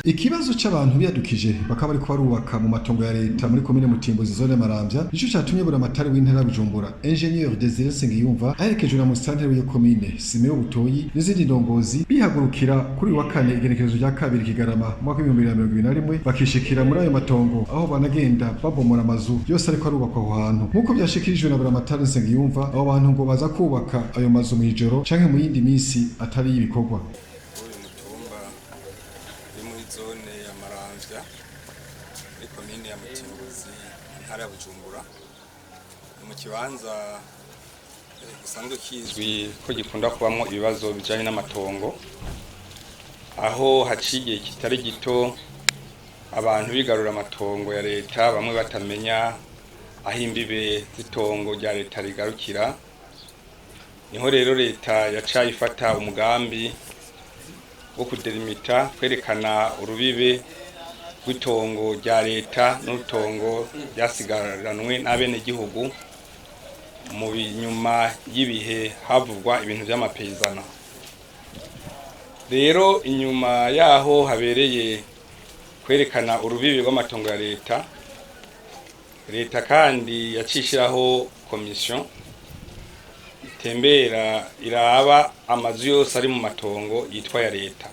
Ikibazo c'abantu biyadukije bakaba bariko barubaka mu matongo ya leta muri komine Mutimbuzi, zone Maramvya, nico catumye buramatari w'intara ya Bujumbura, Ingénieur Désiré Nsengiyumva, aherekejwe na musitanteri w'iyo komine Simeo Butoyi n'izindi ndongozi, bihagurukira kuri uyu wa kane, igenekerezo rya 2 Kigarama, mu mwaka w'2021, bakishikira muri ayo matongo, aho banagenda babomora amazu yose ariko arubakwa aho hantu. Nk'uko vyashikirijwe na buramatari Nsengiyumva, abo bantu ngo baza kubaka ayo mazu mw'ijoro canke mu yindi misi atari y'ibikorwa. Uyu mutumba uri muri zone ya Maramvya, muri komine ya Mutimbuzi, intara ya Bujumbura. Ni mu kibanza gisanzwe kizwi ko gikunda kubamwo ibibazo bijanye n'amatongo, aho haciye igihe kitari gito abantu bigarura amatongo ya leta, bamwe batamenya aho imbibe z'itongo rya leta rigarukira. Niho rero leta yaca ifata umugambi wo kudelimita, kwerekana urubibe rw'itongo rya leta n'urutongo ryasigaranwe n'abenegihugu mu nyuma y'ibihe havugwa ibintu vy'amapeyizana. Rero inyuma yaho habereye kwerekana urubibe rw'amatongo ya leta, leta kandi yacishiraho komisiyo itembera iraba amazu yose ari mu matongo yitwa ya leta.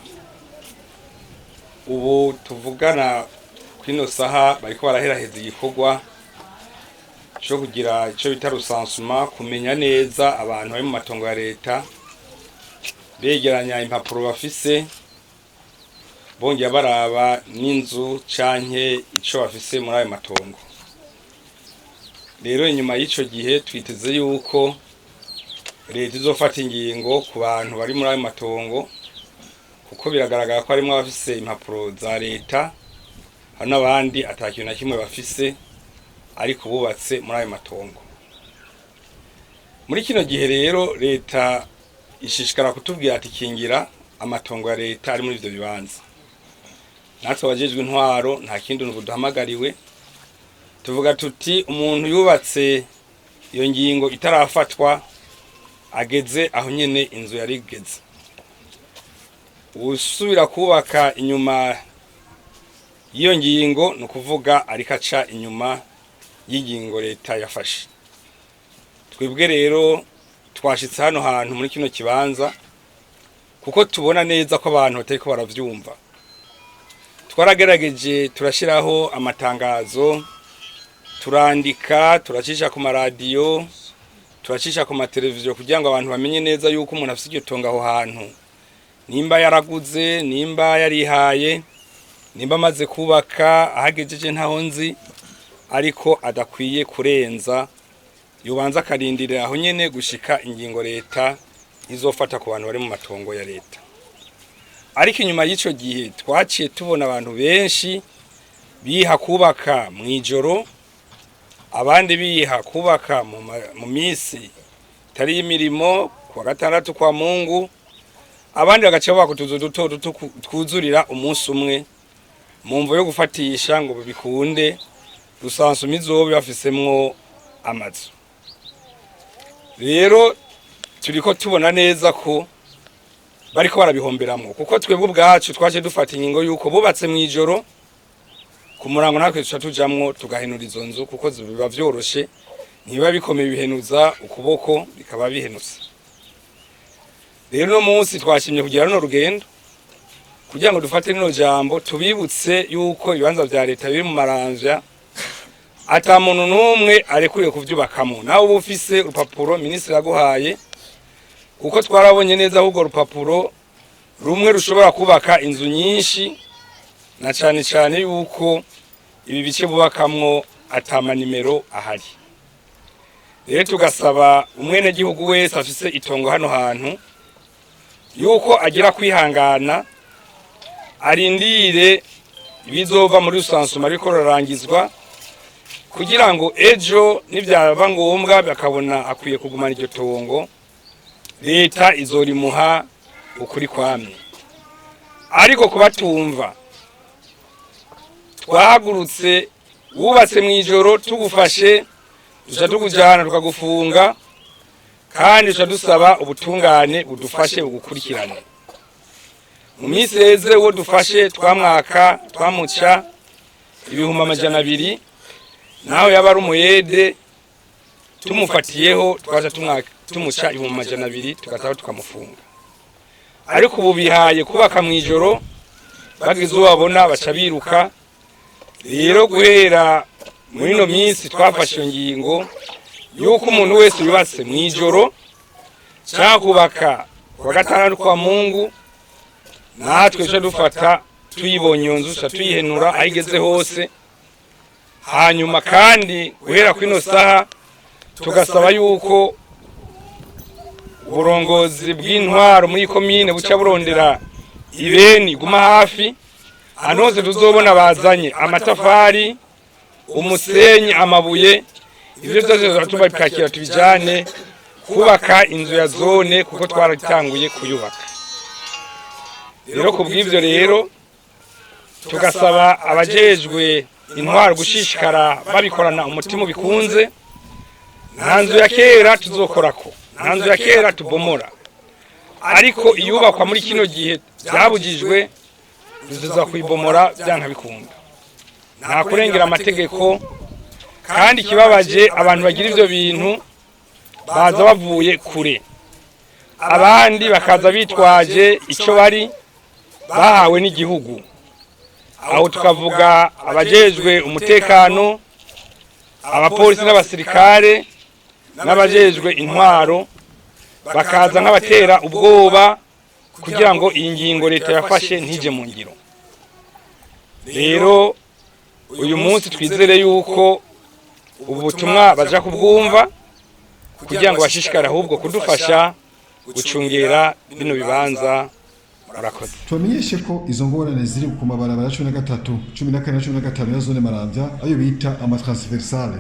Ubu tuvugana kwino saha bariko baraheraheza igikorwa co kugira ico bita recensement, kumenya neza abantu bari mu matongo ya leta, begeranya impapuro bafise, bongera baraba n'inzu canke ico bafise muri ayo matongo. Rero inyuma y'ico gihe twiteze yuko leta izofata ingingo ku bantu bari muri ayo matongo, kuko biragaragara ko harimwo abafise impapuro za leta, hari n'abandi ata kintu na kimwe bafise ariko bubatse muri ayo matongo. Muri kino gihe rero leta ishishikara kutubwira ati: "Kingira amatongo ya leta ari muri ivyo bibanza." Natwe abajejwe intwaro nta kindi duhamagariwe, tuvuga tuti: "Umuntu yubatse iyo ngingo itarafatwa ageze aho nyene inzu yari igeze. Usubira kubaka inyuma y'iyo ngingo, ni ukuvuga ariko aca inyuma y'ingingo leta yafashe." Twebwe rero twashitse hano hantu muri kino kibanza kuko tubona neza ko abantu batariko baravyumva. Twaragerageje, turashiraho amatangazo, turandika, turacisha ku maradiyo, turacisha ku mateleviziyo, kugira ngo abantu bamenye neza yuko umuntu afise iryo tongo aho hantu, nimba yaraguze, nimba yarihaye, nimba amaze kubaka ahagejeje ntaho nzi, ariko adakwiye kurenza, yobanza akarindirira aho nyene gushika ingingo leta izofata ku bantu bari mu matongo ya leta. Ariko inyuma y'ico gihe twaciye tubona abantu benshi biha kubaka mw'ijoro, abandi biha kubaka mu misi itari y'imirimo, kuwa gatandatu, kwa Mungu, abandi bagaca bubaka utuzu duto duto twuzurira umunsi umwe mu mvo yo gufatisha ngo bikunde recensement izobe bafisemwo amazu. Rero turiko tubona neza ko bariko barabihomberamwo, kuko twebwe ubwacu twaje dufata ingingo yuko bubatse mw'ijoro, ku murango natwe tuca tujamwo tugahenura izo nzu, kuko biba vyoroshe, ntibiba bikomeye, bihenuza ukuboko bikaba bihenutse. Rero uno munsi twashimye kugira runo rugendo kugira ngo dufate rino jambo, tubibutse yuko ibibanza vya leta biri mu Maramvya ata muntu n'umwe arekuriwe kuvyubakamwo, nawe uba ufise urupapuro minisitiri yaguhaye, kuko twarabonye neza ko urwo rupapuro rumwe rushobora kubaka inzu nyinshi, na cane cane yuko ibi bice bubakamwo ata manimero ahari. Rero tugasaba umwenegihugu wese afise itongo hano hantu yuko agira kwihangana, arindire ibizova muri recensement ariko rurangizwa, kugira ngo ejo nivyaba ngombwa bakabona akwiye kugumana iryo tongo, leta izorimuha ukuri kwamye. Ariko kubatumva, twahagurutse: wubatse mw'ijoro tugufashe, duca tukujana tukagufunga, kandi duca dusaba ubutungane budufashe bugukurikirane. Mu minsi heze uwo dufashe twamwaka twamuca 200,000, naho yaba ari umuyede tumufatiyeho twaja tumuca 200,000, tugataho tukamufunga. Ariko ubu bihaye kubaka mu ijoro, bagize uwo babona baca biruka. Rero guhera muri ino minsi twafashe iyo ngingo yuko umuntu wese yubatse mu ijoro cyangwa kubaka kuwa gatandatu kwa Mungu, natwe duca dufata tuyibonye iyo nzu, tuca tuyihenura aho igeze hose. Hanyuma kandi guhera kuri ino saha tugasaba yuko uburongozi bw'intwaro muri komine buca burondera ibeni guma hafi, ahantu hose tuzobona bazanye amatafari, umusenyi, amabuye, ivyo byose tubipakira tubijane kubaka inzu ya zone, kuko twaratanguye kuyubaka. Rero ku bw'ivyo rero tugasaba abajejwe intwaro gushishikara babikorana umutima bikunze. Nta nzu ya kera tuzokorako, nta nzu ya kera tubomora, ariko iyubakwa muri kino gihe byabujijwe tuza kuyibomora byanka bikunda. Nta kurengera amategeko. Kandi ikibabaje, abantu bagira ivyo bintu baza bavuye kure, abandi bakaza bitwaje ico bari bahawe n'igihugu. Aho tukavuga abajejwe umutekano, abapolisi n'abasirikare n'abajejwe intwaro, bakaza nk'abatera ubwoba kugira ngo iyi ngingo leta yafashe ntije mu ngiro. Rero uyu munsi twizere yuko ubutumwa baja kubwumva kugira ngo bashishikare ahubwo kudufasha gucungera bino bibanza. Murakoze. Tubamenyeshe ko izo ngorane ziri ku mabarabara 13, 14 na 15 ya zone Maramvya, ayo bita amatransversale.